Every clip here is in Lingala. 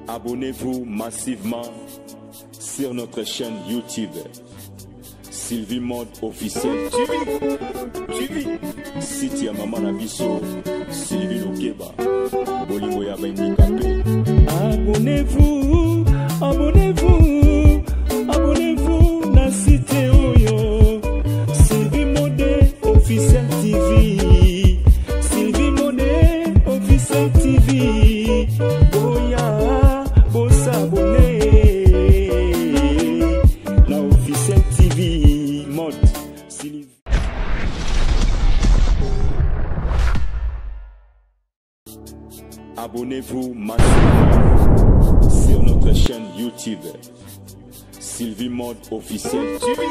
Abonnez-vous massivement sur notre chaîne YouTube Sylvie Mode officiel TV TV site ya mama na biso Sylvie Lukeba bolingo ya baindikape. Abonnez-vous, abonnez-vous, abonnez-vous na site oyo Sylvie Mode officiel TV Sylvie Mode officiel TV boya bosabone na officiel TV Mode Sylvie. Abonnez-vous massivement sur notre chaîne YouTube Sylvie Mode officiel TV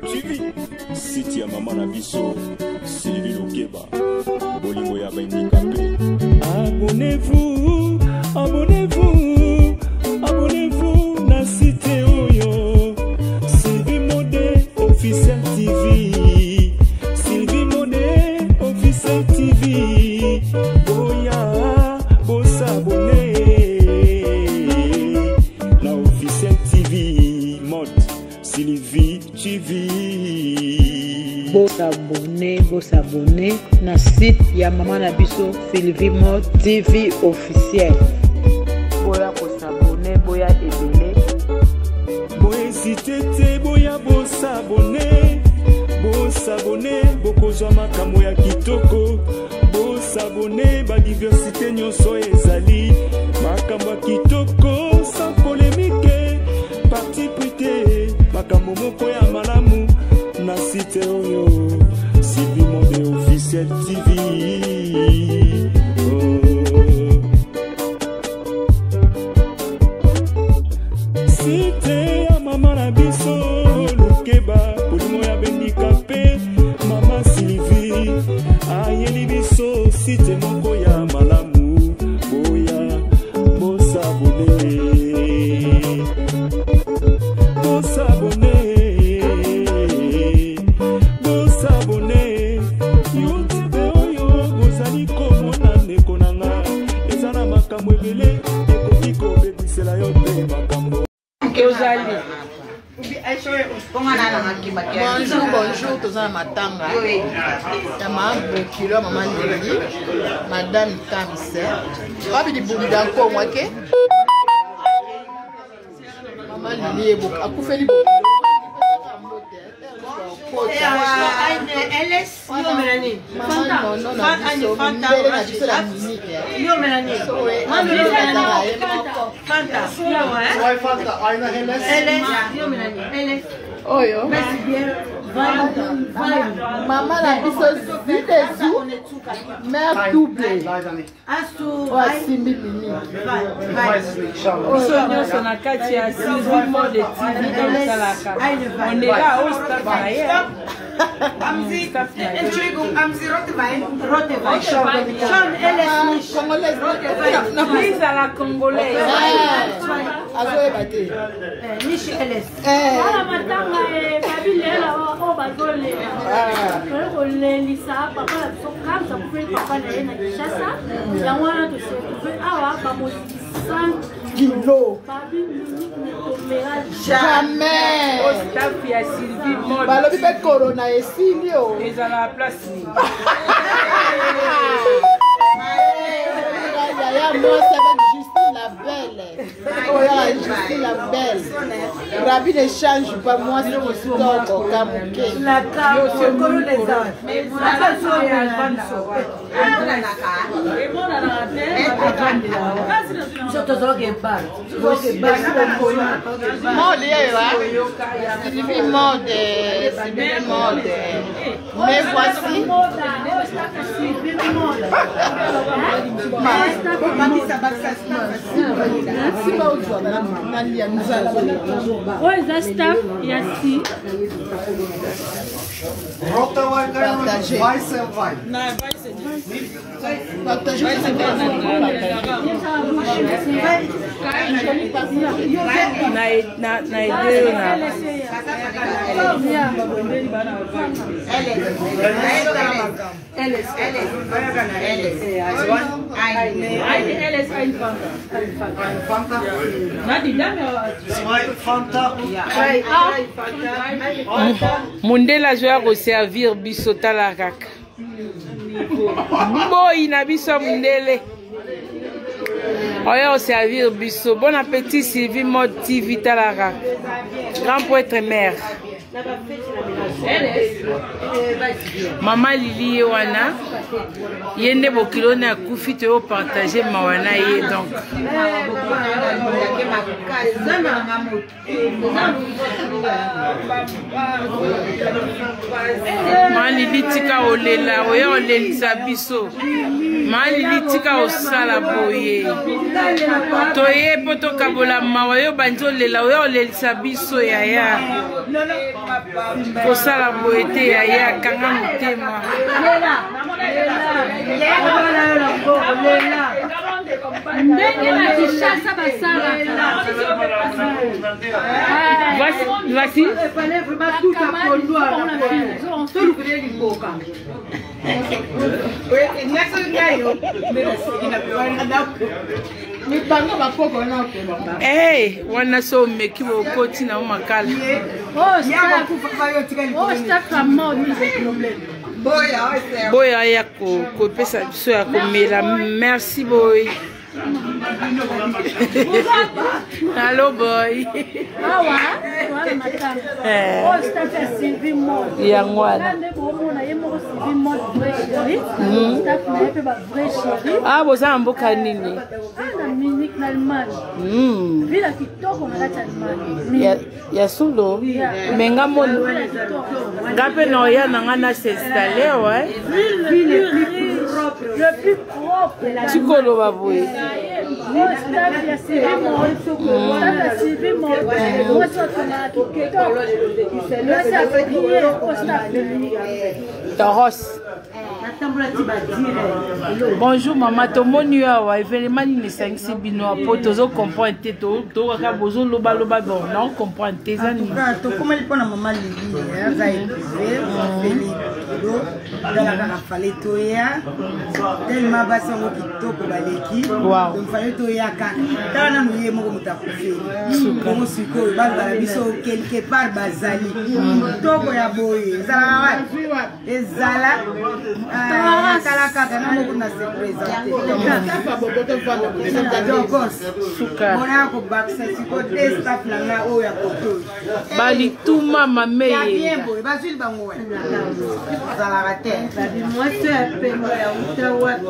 TV site ya mama na biso Sylvie Lukeba bolingo ya baindikape. Abonnez-vous, abonnez-vous, abonnez-vous na site oyo Sylvie Mode officiel TV Sylvie Mode officiel TV boya bosabone na officiel TV Mode Sylvie TV. Bosabone, bosabone na site ya mama na biso Sylvie Mode TV officiel. Boya kosabone, boya ebele. Bohésite te, boya bosabone, bosabone bokozwa makambo ya kitoko. Bosabone ba diversité nyonso ezali makambo ya kitoko sans polémique, parti pris te, makambo moko ya malamu na site oyo Sylvie Mode officiel TV. Oh. Site ya mama na biso Lukeba bolingo ya bendika pe mama Sylvie ayeli biso site moko ya malamu, boya bosabone, bosabone, bosabone. YouTube oyo bozali komona ndeko na nga eza na makambo ebele ekoki kobebisela yo te makambo. Tozali. Bonjour, bonjour, toza na matanga ya mama Bokilo ya mama Ndeli, madame Kamse wapi libumbi ya nkongo ake mama Lili eboka akufeli oyo mama na biso Zidezu mère double oyo asimbi mimi biso nyonso na kati ya Sylvie Mode TV tosalaka on est là au staff na ye. Entschuldigung, haben Sie rote Wein? Rote Wein. Schon LS. Congolaise. Lisa la congolaise. Azoyeba te. Nishi LS. Wana matanga babi lela oyo bazolela toye kolelisa papa na biso Kamsa akufeli papa na ye na Kinshasa, yango wana tose retrouve awa bamoziki 100 kilo babi minute ne tombera jamais. Au staff ya Sylvie Mode balobi mpe corona esili o ezala place nini? Yaya mwasi avec Justine la belle, oyo ya Justine la belle, Rabi ne change pas, mwasi kitoko kamoke. Mode yeyo, Sylvie Mode, Sylvie Mode. Mais voici oyo eza staff ya si Roter Wein, Partagez. weißer Wein. Partagez. Na na aide yo na Mundele azoya koservir biso, tala kaka boyi na biso ya mundele oya koservir biso. Bon appétit. Sylvie Mode TV, tala kaka grand prêtre mère Mama Lili, ye wana, ye nde bokilo na akufi, toyopartage mawa na ye. Donc Ma Lili, tika olela, oya olelisa biso. Ma Lili, tika osala boye, toye mpo tokabola mawa. Yo bandi olela, oya olelisa biso. Yaya, kosala boye te. Yaya, kanga motema. Ndenge na Kinshasa basalaka. Voici. Hey, wana so omeki bokoti na yo makala. Boya ya kopesa biso ya komela. Merci boy. Allo boy. Awa wana matanga oyo staff ya Sylvie Mode. Yango wana. Nde bomona ye moko Sylvie Mode, vrai chéri, staff na ye mpe ba vrai chéri. Ah, boza na mboka nini? Na Munich, na Allemagne. Ville ya kitoko na kati ya Allemagne. Ya solo, me nga moni nga mpe na oya na nga na s'installe wa. Le plus propre. Tikoloba boye. Staff ya Sylvie Mode, staff ya Sylvie Mode, mwasi atongaka kitoko, mwasi aprie o staff. Toros. Bonjour mama, tomoni yo awa. Événement nini esangisi bino? Po tozocomprendre te, tokaka bozolobaloba, bon, naocomprendre te, eza nini? Tokomeli mpona mama Lili, aza épuisé, feli do tala kaka, fale toya tellement basi yango kitoko baleki. Donc fale toya kaka. Tala nanu ye moko moto akufeli bongo, sikoyo balobala biso quelque part bazali kitoko ya boye ezalaka wapi? Ezala tala kaka na moko na se présente bona kobakisa siko te staff na nga oyo ya koto. Balituma mame. Ya bien boye bazwili bango wana ezalaka te. Mwasi ya pembe ya uta wapi?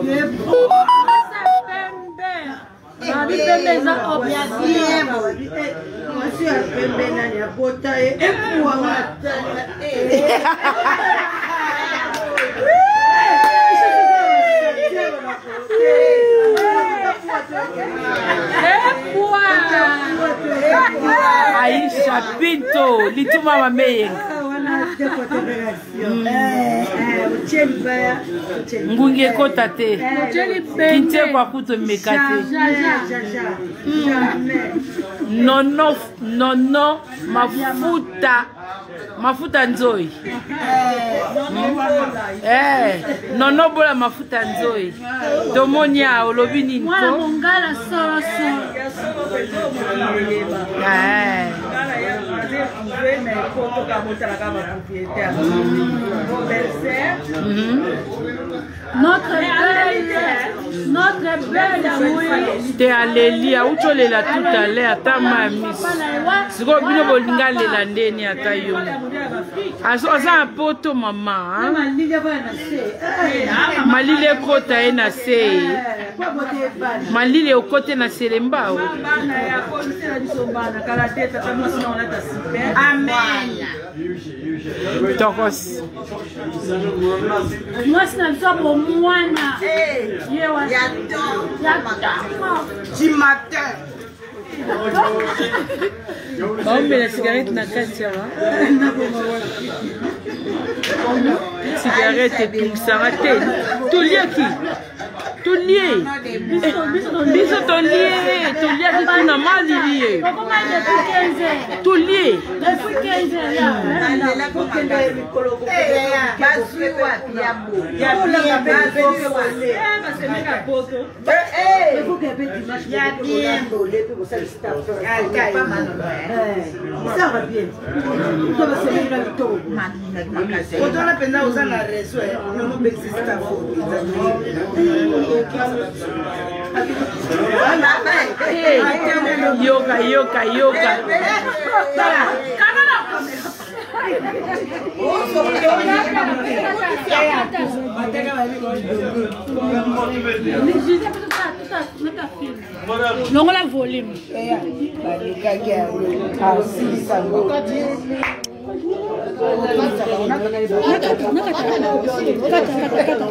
Babi pembe eza bien boye. Mwasi ya pembe nani abota ye epuwanga? Atali. Epwa. Aisha Pinto, lituma mame Yenga. Ngungi ekota te, kintekwa kutu emeka te. Nono nono mafuta, mafuta nzoi. Nono bola mafuta nzoi. Tomoni a olobi nini? Mwana mongala solosolo. Eh. Notre belle, notre belle Amoué. Te, aleli, auti olela tout à l'heure, ata ma miso. Sikoyo bino bolinga alela ndeni? Ata yo aza na poto mama, malili ekota ye na se, malili ekote na selemba o. Amen. Tokos. Mwasi na biso bomwana ye wa ya ntongo. Du matin. Baomela cigarette na kati awa. Cigarette etungisaka te. Toliaki. Tolie biso, tolie, toliaki kuna malili ye, tolie. Otona mpenza oza na réseau nomobekisi Yoka, yoka, yoka. Longola volume. Balekaki yango asilisa ngo. Kata, kata, kata.